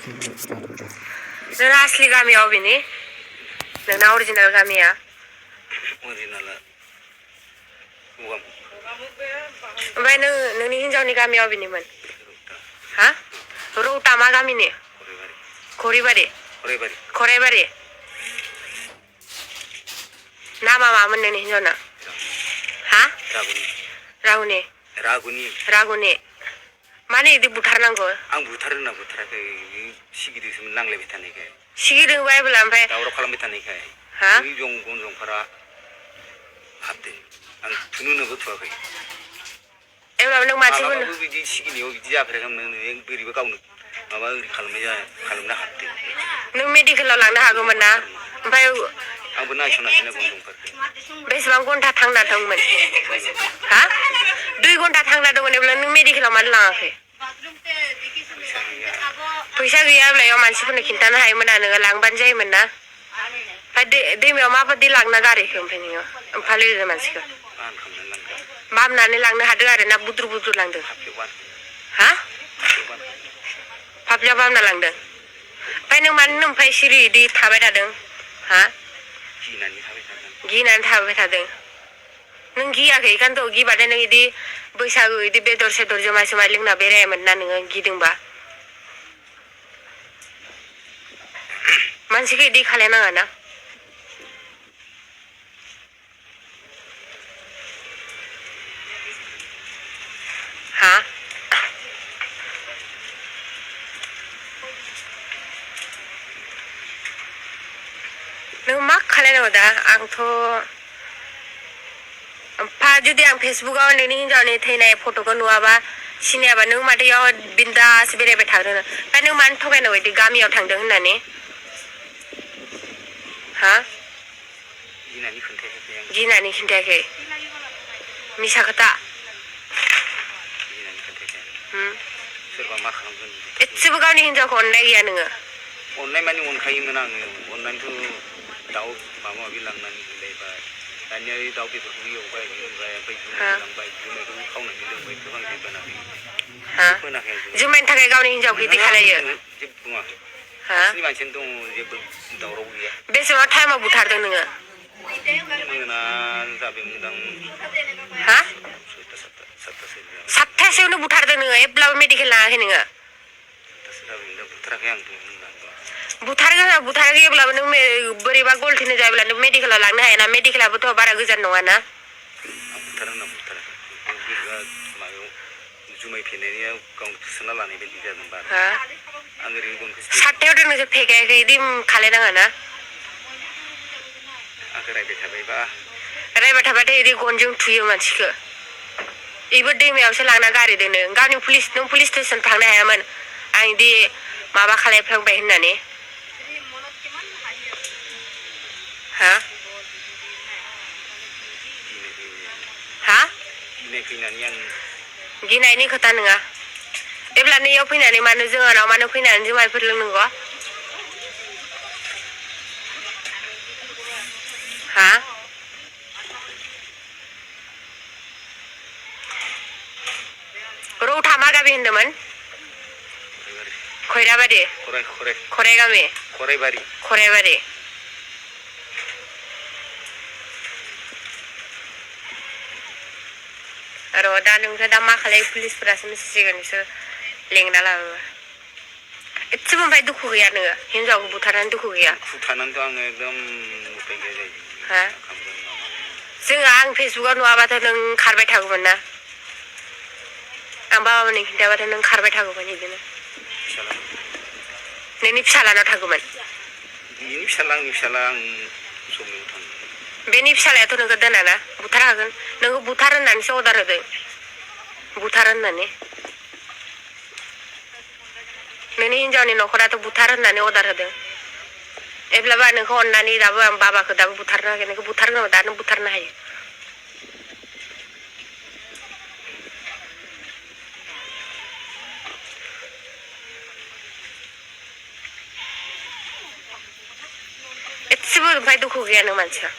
नोंना असलि गामिया अबेनि नोंना अरिजिनेल गामिया ओमफ्राय नोंनि हिनजावनि गामिया अबेनिमोन हा रौता मा गामिनि खरिबारि खराइबारि नामा मामोन नोंनि हिनजावना हा रागुनि माने इदि बुथारनांगौ आं बुथारो होनना बुथाराखै सिगिदोंसोमोन नांलायबाय थानायखाय सिगिदों बायबोला ओमफ्राय दावराव खालामबाय थानायखाय हा गनजंफोरा हाबदों आं थुनोबो थुवाखै एब्लाबो नों मानसिफोरनो मालाबाबो बिदि सिगिनायाव बिदि जाफेराखैमोन बोरैबा गावनो माबा ओरै खालामनो हाबदों नों मेडिकेलाव लांनो हागौमोन ना ओमफ्राय आंबो नायसनाखैना गनजंफोरखौ बेसेबां घन्टा थांना दंमोन हा 2 घन्टा थांना दंमोन अब्ला नों मेडिकेलाव मानो लाङाखै फैसा गैयाब्ला मानसिफोरनो खिन्थानो हायोमोन ना नोङो लांबानो जायोमोन ना ओमफ्राय दैमायाव माबायदि लांना गारहैखो ओमफ्राय नोङो फालियो मानसिखौ बामनानै लांनो हादों आरो ना बुद्रु लांदों हा फाफ्लियाव बामना लांदों ओमफ्राय नों मानो ओमफ्राय सिरि इदि थाबाय थादों हा गिनानै थाबाय थादों नों गियाखै इखायनोथ' गिबाथाय नों इदि बैसागु इदि बेदर सेदर जुमाय सुमाय लोंना बेरायामोन ना नोङो गिदोंबा मानसिखौ इदि खालायनाङा ना हा नों मा खालायनांगौ दा आंथ' जुदि आं फेसबुकाव नोंनि हिनजावनि थैनाय फट'खौ नुवाबा सिनायाबा नों माथो इयाव बिन्दास बेरायबाय थागोन ओमफ्राय नों मानो थगायनांगौ इदि गामियाव थांदों होननानै हा गिनानै खिन्थायाखै मिसा खोथा सोरबा मा खालामगोन एसेबो गावनि हिनजावखौ अननाय गैया नोङो अननाय माने अनखायोमोन आङो अननानैथ' दाउ माबा माबि लांनानै होलायबाय दानिया दाउ बेदरखौ एवबाय होबाय ओमफ्राय जुमाय जुमायखौ खावनानै लोंबाय गोबां जेबोनाखै जुमायनि थाखाय गावनि हिनजावखौ इदि खालायो जेबो बुङाखै हारसिंनि मानसियानो दङ जेबो दावराव गैया बेसेबां टाइमाव बुथारदों नोङो मोना जाबायमोनदां हा 7:00 7:00सोआवनो बुथारदों नोङो एब्लाबो मेडिकेल लाङाखै नोङो बुथाराखै आं बुथाराखै अब्लाबो नों बोरैबा गलथिनो जायोब्ला नों मेडिकेलाव लांनो हायाना मेडिकेलाबोथ' बारा गोजान नङाना माबायाव जुमाय फेनाया गावनो थुसोना लानाय बायदि जादों बारा आं ओरैनो गनखौ 7:00 नोंसोर फेखायाखै इदि खालायनाङा ना आंखौ रायबाय थाबाथाय इदि गनजों थुयो मानसिखौ इबो दैमायावसो लांना गारहैदों नों गावनि नों पुलिस स्टेसन थांनो हायामोन आं इदि माबा खालायफ्लांबाय होननानै हा हा गिनायनि खोथा नङा जेब्ला नैयाव फैनानै मानो जोंहानाव मानो फैनानै जुमायफोर लोंनांगौ हा रौता मा गामि होनदोंमोन खैराबारि खराइ गामि खराइबारि र' दा नोंखौ दा मा खालायो पुलिसफोरासो मिथिसिगोन बिसोर लेंना लाबोबा एसेबो ओमफ्राय दुखु गैया नोङो हिनजावखौ बुथारनानै दुखु गैया बुथारनानैथ' आङो एकदम उपाय गैया जायो हा आं फेसबुकाव नुवाबाथ' नों खारबाय थागौमोन ना आं बाबामोननो खिन्थाबाथ' नों खारबाय थागौमोन बिदिनो नोंनि फिसालानाव थागौमोन बिनि फिसाला आंनि फिसाला आं सबनियाव थाङो बेनि फिसालायाथ' नोंखौ दोनाना बुथार हागोन नोंखौ बुथार होननानैसो अर्डार होदों बुथार होननानै नोंनि हिनजावनि न'खराथ' बुथार होननानै अर्डार होदों एब्लाबो नोंखौ अननानै दाबो आं बाबाखौ दाबो बुथारनो हायाखै नोंखौ बुथारनो दा नों बुथारनो हायो एसेबो ओमफ्राय दुखु गैया नों मानसिया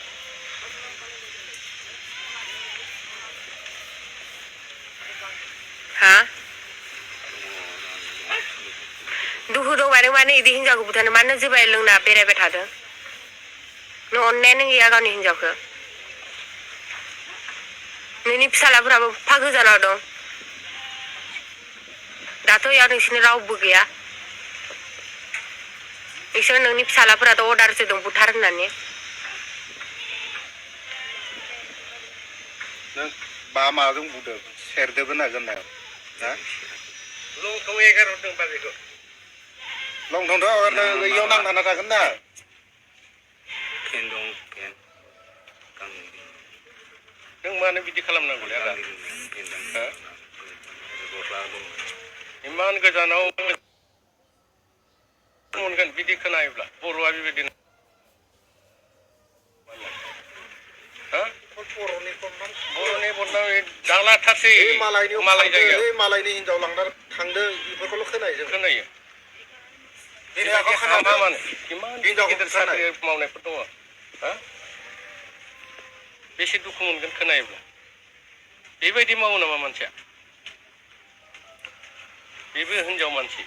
हा दुखु दंबा नों मानो इदि हिनजावखौ बुथारनो मानो जुमाय लोंना बेरायबाय थादों नों अननायानो गैया गावनि हिनजावखौ नोंनि फिसालाफोराबो फा गोजानाव दं दाथ' इयाव नोंसिनि रावबो गैया बिसोर नोंनि फिसालाफोराथ' अर्डारसो दं बुथार होननानै नों बा माजों बुदों सेरदोबो नागोन ना लंथं एगारहरदों बाजैखौ लंथंथ' इयाव नांथाना थागोन ना फेन दं फेन नों मानो बिदि खालामनांगौलै आदा इमान गोजानाव मोनगोन बिदि खोनायोब्ला बर'आ बेबायदिनो बर'नि बदनाम दांलाथारसै मालाय जायगायाव मालायनि हिनजाव लांना थांदों बेफोरखौल' खोनायो जों खोनायो मानो इमान गिदिर साख्रि मावनायफोर दङ बेसे दुखु मोनगोन खोनायोब्ला बेबायदि मावो नामा मानसिया बेबो हिनजाव मानसि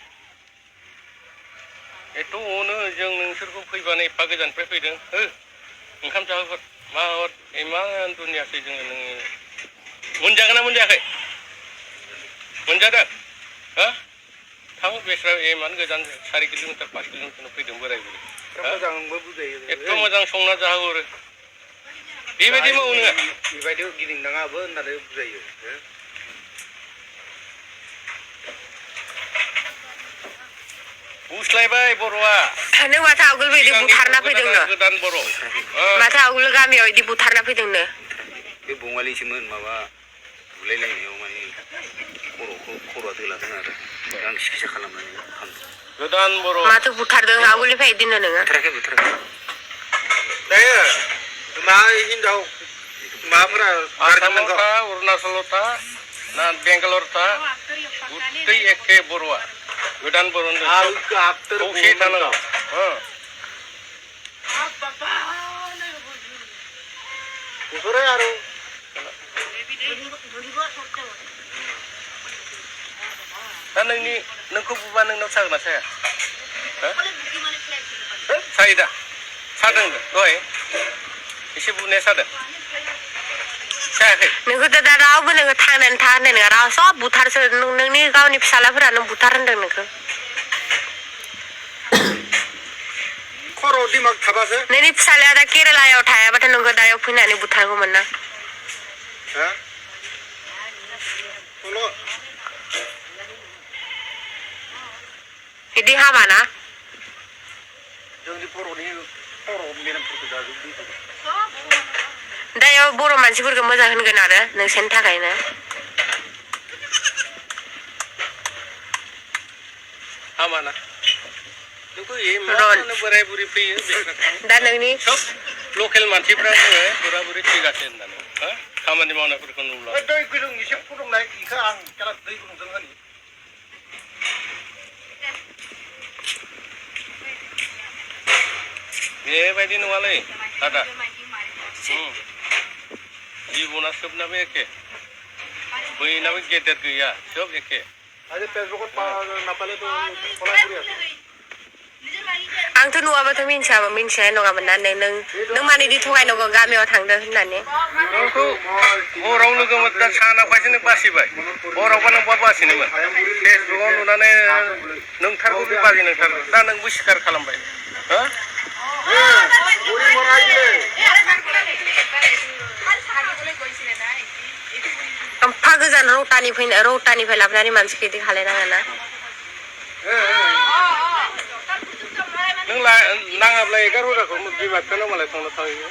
एथ' अनो जों नोंसोरखौ फैबानो एफा गोजाननिफ्राय फैदों हो ओंखाम जाहोहर मा हर इमान दुनियासै जोङो नोङो मोनजागोन ना मोनजायाखै मोनजादों हो थां बेस्रा इमान गोजान 4 किल'मिटार 5 किल'मिटार फैदों बोराय बुरै मोजांबो बुजायो एथ' मोजां संना जाहोहरो बेबायदि मावो नोङो बेबायदियाव गिदिंनाङाबो होननानै बुजायो बुस्लायबाय बर'आ नों माथो आवगोल बिदि बुथारना फैदोंनो गोदान बर' माथो आवगोल गामियाव इदि बुथारना फैदोंनो बे बङालिसोमोन माबा बुलायलायनायाव माने खर'आ दोलादों आरो आं सिकित्सा खालामनानै गोदान बर' माथो बुथारदों आवगोलनिफ्राय इदिनो नोङो बुथाराखै दायो मा हिनजाव माबाफोरा आसामाव था अरुणाचलाव था ना बेंगालर था गुत्तै एखे बर'आ गोदान बर' खौसे थानांगौ बेफोरो आरो दा नोंखौ बुबा नोंनाव सागोन ना साया सायो दा सादों दहाय एसे बुनाया सादों सायाखै नोंखौथ' दा रावबो नोङो थांनानै था होननाय नङा राव सब बुथारसो नोंनि गावनि फिसालाफोरानो बुथार होनदों नोंखौ खर' दिमाग थाबासो नोंनि फिसालाया दा केरेलायाव थायाबाथाय नोंखौ दायाव फैनानै बुथारगौमोन ना बिदि हामा ना जोंनि बर'नि खर' मेलेमफोरखौ जाजोबदों दायाव बर' मानसिफोरखौ मोजां होनगोन आरो नोंसोरनि थाखायनो हामा ना नोंखौ इमान बोराय बुरि फैयो दा नोंनि सब लकेल मानसिफ्रा बुङो बोरा बुरि थैगासिनो होननानै खामानि मावनायफोरखौ नुब्ला दै गुदुं एसे फुदुंनाय बेखौ आं दै गुदुंजों होनि बेबायदि नङालै आदा जिबना सोबनाबो एखे बयनाबो गेदेर गैया सब एखे आरो फेसबुकआव नापाले खलायपुरि आंथ' नुवाबाथ' मिन्थिनाय नङामोन ना नों मानो इदि थगायनांगौ गामियाव थांदों होननानै नोंखौ हराव लोगो मोनदा सानावखायसो नों बासिबाय हरावबा नों बहा बासिनोमोन फेसबुकआव नुनानै नोंथारगौ बे बाजै नोंथारगौ दा नोंबो सिखार खालामबाय एफा गोजान रौतानिफ्राय लाबोनानै मानसिखौ इदि खालायनाङा ना नों नाङाब्ला 11 बिमा बिफानाव मालाय थांना थाहैयो